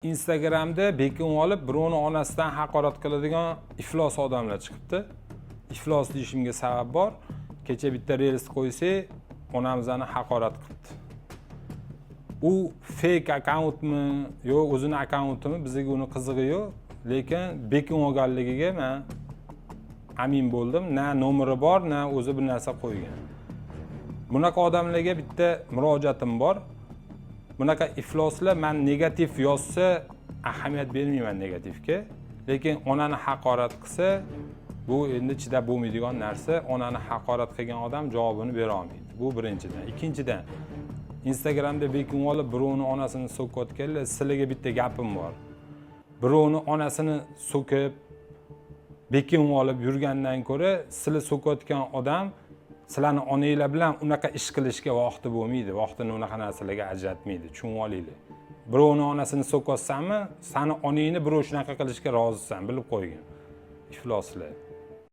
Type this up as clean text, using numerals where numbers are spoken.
Instagramda bekinib olib, birovni onasidan haqorat qiladigan iflos odamlar chiqibdi. Iflos deyishimga sabab bor. Kecha bitta reels qo'ysak, onamizni haqorat qilibdi. U fake akkauntmi yo o'zini akkauntimi, bizga uni qizig'i yo'q, lekin bekinib olganligiga man amin bo'ldim. Na nomeri bor, na o'zi bir narsa qo'ygan. Bunaqa odamlarga bitta murojaatim bor. Bunaqa ifloslar man negativ yozsa, ahamiyat bermayman negativga, lekin onani haqorat qilsa, bu endi chidab bo'lmaydigan narsa. Onani haqorat qilgan odam javobini bera olmaydi. Bu birinchidan. Ikkinchidan, Instagramda bekinib olib, birovni onasini so'kayotganlar, sizlarga bitta gapim bor. Birovni onasini so'kib, bekinib olib yurgandan ko'ra, sizlar so'kayotgan odam sizlarni onanglar bilan unaqa ish qilishga vaqti bo'lmaydi, vaqtini unaqa narsalarga ajratmaydi, tushunib olinglar. Birovni onasini so'kyapsanmi, sani onangni birov shunaqa qilishga rozisan, bilib qo'ygin, ifloslar.